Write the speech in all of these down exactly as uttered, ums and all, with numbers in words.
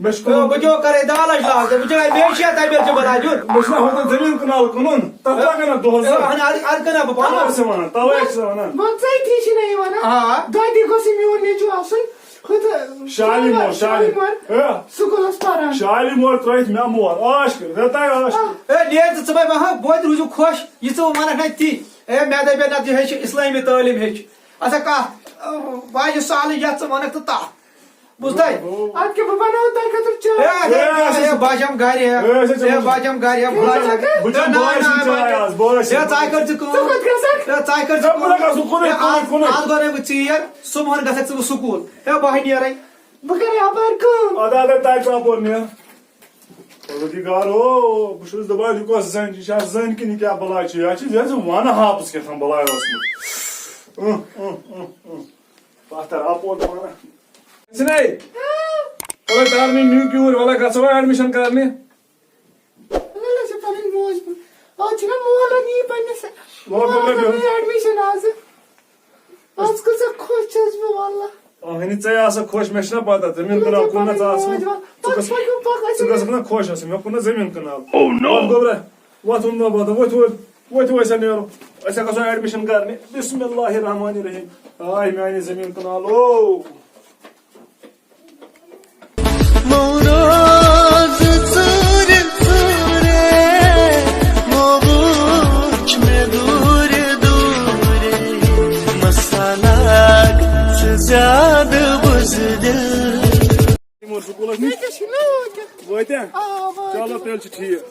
مےٚ چھُ تہٕ کوٚرمُت بہٕ کیٛاہ کَرٕ دالَس لاز؟ تہٕ بہٕ چھُس مےٚ چھِ اَتھ اَمہِ بِرچہِ بَنان دیُن۔ مےٚ چھُنہ ہُتھ زٔمیٖن کنال کٕنُن، تَتھ کیٛاہ کَران دۄہَس؟ ہے، اَہَن، اَدٕ، اَدٕ کَنہ بہٕ پَنُن۔ تَوَے چھُسے وَنان۔ وۄنۍ ژٕے ٹھیٖک چھُنہ یِوان، ہا؟ آ۔ دۄدِ گوٚژھ یہِ میون نیٚچوٗ آسُن۔ ہُتھ شالیمور، شالیمور۔ شالیمور۔ ہے۔ سکوٗلَس پَران۔ شالیمور ترٛٲیِتھ مےٚ مور۔ عٲش کٔرِتھ۔ ہے، تۄہہِ عٲش کٔرِتھ۔ ہے، نیر ژٕ ژٕ مَے بہٕ ہا، بہٕ تہِ روٗزِو خۄش۔ یہِ ژٕ وَنَکھ نہ تی۔ ہے، مےٚ دَپے نہ تہِ ہیٚچھِ اِسلٲمی تعلیٖم ہیٚچھِ۔ اَسا کَتھ؟ واجہِ سالٕے یَتھ ژٕ وَنَکھ تہٕ تَتھ۔ بوٗزتھا؟ اَدٕ کیٛاہ بہٕ بَناوٕ تۄہہِ خٲطرٕ چاے۔ ہے، ہے، ہے، ہے، بہٕ آسہٕ گرِ، ہے۔ ہے، أسۍ حظ ہے، چھِ بہٕ آسہٕ گرِ، ہے، بہٕ ہے، حظ چھِ بہٕ گرِ۔ ہے، بہٕ چھُس نہ، بہٕ نہ، آسہٕ نہ، چاے نہ، آز، بہٕ حظ چھُس ہے، ژٕ کر ژٕ کٲم۔ ژٕ کوٚت گژھکھ؟ ہے، ژٕ کر ژٕ ہے، بہٕ نہ کٲم۔ گژھٕ کُنُے، ہے، کُنُے، آز، کُنُے۔ آز گوٚو مےٚ بہٕ ژیر، صُبحن گژھکھ ژٕ وۄنۍ سکوٗل۔ ہے، بہٕ ہے نیرے۔ بہٕ کرٕ یپٲرۍ کٲم۔ اَدٕ، اَدٕ، تَتہِ ژٕ اَپور نیر۔ پروردگار، او، بہٕ چھُس دَپان، یہِ کۄس زٔنۍ؟ یہِ چھا زٔنۍ کِنہٕ یہِ کیٛاہ بَلاے چھِ؟ یا چھِ زِ ژٕ وَنہٕ ہاپَس کیٛاہ تام بَلاے ٲسمٕژ۔ اۭں، اۭں، اۭں، اۭں۔ پَتھر اَپور پانہٕ۔ چھِنَے؟ وَلہٕ تارنہِ نیوٗ کیوٗر، وَلہٕ گژھو وۄنۍ admission کرنہِ۔ وَلہٕ، أسۍ چھِ پَنٕنۍ موج۔ آز چھُنہ مول اَتہِ یی پنٛنِس، وۄنۍ مول کوٚر مےٚ اَتہِ یی admission آزٕ۔ آز کۭژاہ خۄش چھَس بہٕ، واللہ۔ اَہنہِ، ژےٚ آسہٕ خۄش، مےٚ چھِنہ پَتہ، زٔمیٖن مےٚ کنال چھِ کوٚر نہ ژےٚ پَنٕنۍ آسہٕ۔ موج، وَل، ژٕ پَتہٕ گژھ-، پَکو، پَکو، أسۍ ژٕ گژھکھ نہ خۄش آسٕنۍ، مےٚ کوٚر نہ زٔمیٖن کنال۔ Oh no! وَتھ گوٚبرا، وَتھ ووٚن مےٚ پَتہٕ، ؤتھِو، ؤتھِو، أسۍ ہا نیرو، أسۍ ہا گژھو admission کرنہِ۔ بسم اللہ الرحمن الرحیم۔ آے میٛانہِ زٔمیٖن کنال، او۔ مو روز ژوٗرِ ژوٗرِ، مو وُچھ مےٚ دوٗرِ دوٗرِ، مسالہ ژٕ زیادٕ بُزدِل۔ یِمو سکوٗلس نِش ییٚتہِ چھِ نہٕ وٲتِتھ۔ وٲتیٛاہ؟ آ، وٲتۍ۔ چلو، تیٚلہِ چھُ ٹھیٖک۔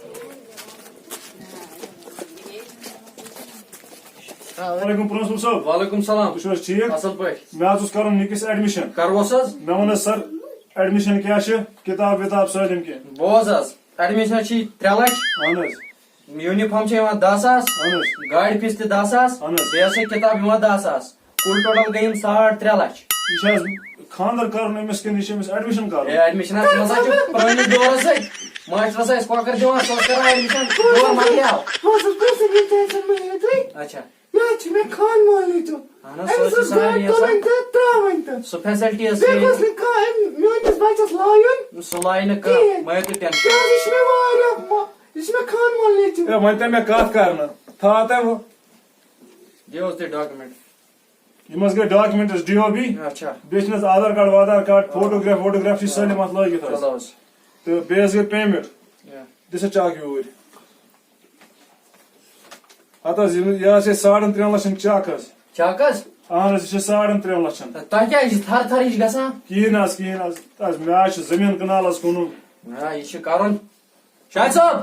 السلام علیکم پرنسپل صٲب۔ وعلیکم السلام۔ تُہۍ چھِو حظ ٹھیٖک؟ اصل پٲٹھۍ۔ مےٚ حظ اوس کرُن نِکِس admission۔ کروس حظ۔ مےٚ ووٚن حظ سر، admission کیٛاہ چھِ؟ کِتاب وِتاب سٲلِم کینٛہہ؟ بوز حظ، admission چھِ ترٛےٚ لچھ۔ اہن حظ۔ Uniform چھِ یِوان دَہ ساس۔ اہن حظ۔ گاڑِ fees تہِ دَہ ساس۔ اہن حظ۔ بیٚیہِ حظ چھِ کِتاب یِوان دَہ ساس۔ کُل total گٔے یِم ساڑ ترٛےٚ لچھ۔ یہِ چھِ حظ خانٛدر کرُن أمِس کِنہٕ یہِ چھِ أمِس admission کرُن؟ ہے، admission حظ، ژٕ نہ سا چھُکھ پرٛٲنِس دورس سۭتۍ۔ ماشٹر ہسا ٲسۍ کۄکر دِوان، سُہ اوس کران admission۔ دور مۄکلیو۔ بہٕ اوسُس پرٛژھان، ییٚلہِ تۄہہِ ژےٚ مےٚ ہیٚتُے۔ اچھا۔ یہِ حظ چھِ مےٚ خانہٕ مولنٕے دیُن۔ اہن حظ، أمِس سُہ حظ چھِ گاڑِ سارنٕے تُلٕنۍ آسان۔ تہٕ ترٛاوٕنۍ تہٕ۔ سُہ facility ٲس بیٚیہِ سٲری۔ گوٚژھ نہٕ کانٛہہ أمۍ میٛٲنِس بَچَس لایُن۔ سُہ لایہِ نہٕ کانٛہہ، کِہیٖنۍ۔ مہٕ ہیٚیِو تُہۍ tension۔ کیٛازِ یہِ چھِ مےٚ واریاہ مَ-، یہِ چھِ مےٚ خانہٕ مولنٕے دیُن۔ ہے، وۄنۍ تَمہِ مےٚ کَتھ کَرنہٕ۔ تھاو تَمہِ۔ دِیِو حظ تُہۍ document۔ یِم حظ گٔے documents D O B۔ اچھا۔ بیٚیہِ چھِنہٕ حظ آدھار کارڈ وادھار کارڈ، photograph ووٹوگراف چھِ سٲلِم اَتھ لٲگِتھ حظ۔ چلو حظ۔ تہٕ بیٚیہِ حظ گٔے payment۔ یا۔ دِ سا چاکھ یوٗرۍ۔ ہَتہٕ حظ، یہِ، یہِ حظ چھِ ساڑَن ترٛٮ۪ن لَچھَن چاکھ حظ۔ چاکھ حظ؟ اَہَن حظ، یہِ چھِ ساڑَن ترٛٮ۪ن لَچھَن۔ تۄہہِ کیٛازِ یہِ چھِ تھَر تھَر ہِش گژھان؟ کِہیٖنۍ حظ، کِہیٖنۍ حظ۔ حظ، مےٚ حظ چھِ زٔمیٖن کَنال حظ کٕنُن۔ نہ، یہِ چھِ کَرُن۔ شاہد صٲب!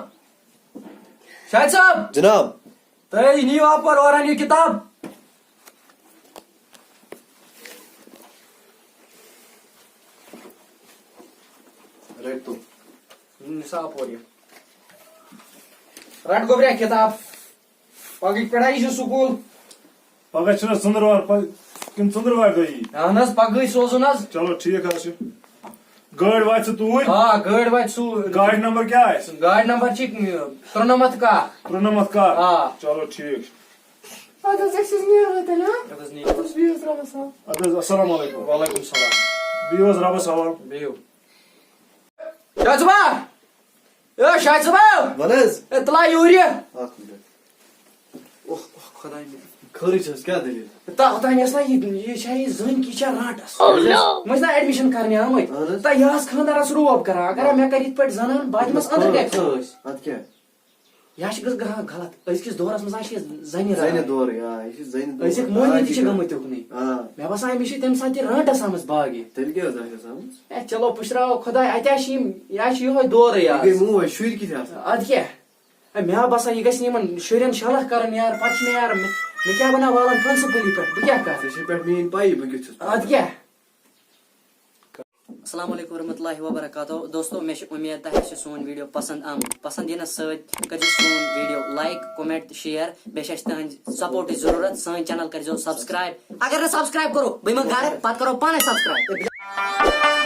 شاہد صٲب! جناب۔ تُہۍ نِیِو اَپٲرۍ اورَن یہِ کِتاب۔ رٔٹِو۔ نِسا اَپٲرۍ یہِ۔ رَٹ گوٚبریا کِتاب۔ پَگہٕکۍ پٮ۪ٹھ ہا یی زِ سکوٗل۔ پَگاہ چھُنہ ژٔنٛدٕروار، پَ-، کِنہٕ ژٔنٛدٕروارِ دۄہ یی؟ اَہَن حظ، پَگہٕے سوزُن حظ۔ چلو، ٹھیٖک حظ چھُ۔ گٲڑۍ واتہِ سُہ توٗرۍ؟ آ، گٲڑۍ واتہِ سُہ۔ گاڑِ نمبر کیٛاہ آسہِ؟ گاڑِ نمبر چھِ، اۭں، ترُنَمَتھ کاہ۔ ترُنَمَتھ کاہ؟ آ۔ چلو، ٹھیٖک چھُ۔ اَدٕ حظ، أسۍ حظ نیرو تیٚلہِ، ہاں؟ اَدٕ حظ، نیٖرِو۔ اَدٕ حظ، بِہِو حظ رۄبَس حوالہٕ۔ اَدٕ حظ، السلام علیکم۔ وعلیکم السلام۔ بِہِو حظ رۄبَس حوالہٕ۔ بِہِو۔ شاہ صٲبا! اے، شاہ صٲبا! وَن حظ۔ اے، تُل ہا یوٗرۍ یہِ۔ اَکھ مِنٹ۔ اوہ، اوہ، خۄداے مےٚ۔ خٲرٕے چھَس، کیٛاہ دٔلیٖل؟ تا-، تۄہہِ ٲس نا یہِ، یہِ چھا یہِ زٔنۍ کہِ یہِ چھا رانٛٹَس؟ Oh no! وۄنۍ چھِ نا admission کرنہِ آمٕتۍ۔ اَہَن حظ۔ تا یہِ آسہٕ خانٛدارَس روب کران۔ اگر ہاں۔ مےٚ کرِ یِتھ پٲٹھۍ زنان، بہٕ دِمَس أنٛدرٕ کَنہِ۔ خٲرٕے۔ اَدٕ کیٛاہ؟ یہِ حظ چھِ گٔژھ گژھان غلط۔ أزکِس دورَس منٛز حظ چھِ یہِ زَنہِ زَنہِ رایے۔ دورٕے، آ، یہِ چھِ زَنہِ دورٕے۔ أزِکۍ مٔہنی آ، تہِ یہِ چھِ چھِ گٔمٕتۍ تُکنُے۔ آ۔ مےٚ باسان، أمِس چھِ تَمہِ ساتہٕ تہِ رانٛٹَس آمٕژ باگہِ۔ تیٚلہِ کیٛاہ حظ آسٮ۪س آمٕژ؟ اے، چلو، پُشراو خۄداے، اَتہِ ہا چھِ یِم، یہِ ہا چھِ یِہوٚے دورٕے یہِ آز۔ گٔے موج، شُرۍ کِتھ آسان؟ اَدٕ کیٛاہ؟ اے، مےٚ ہا باسان، یہِ گژھِ نہٕ یِمَن شُرٮ۪ن شلکھ کَرُن یارٕ، پَتہٕ چھِ مےٚ یارٕ، مےٚ، مےٚ کیٛاہ بَناو والَن پرنسپلی پٮ۪ٹھ، بہٕ کیٛاہ کَرٕ؟ ژےٚ چھے پٮ۪ٹھ میٛٲنۍ پَیی، بہٕ کیُتھ چھُس پَتہٕ۔ اَدٕ کیٛاہ؟ السلام علیکم ورحمۃ اللہ وبرکاتہ۔ دوستو، مےٚ چھِ اُمید تۄہہِ آسہِ سون video پسنٛد آمُت۔ پسنٛد یِنَس سۭتۍ کٔرۍزیو سون video like، comment، share۔ بیٚیہِ چھِ اَسہِ تُہٕنٛدِ supportٕچ ضروٗرت۔ سٲنۍ channel کٔرۍزیو subscribe۔ اگر نہٕ subscribe کوٚرُو، بہٕ یِمہٕ گرٕ، پتہٕ کرو پانَے subscribe۔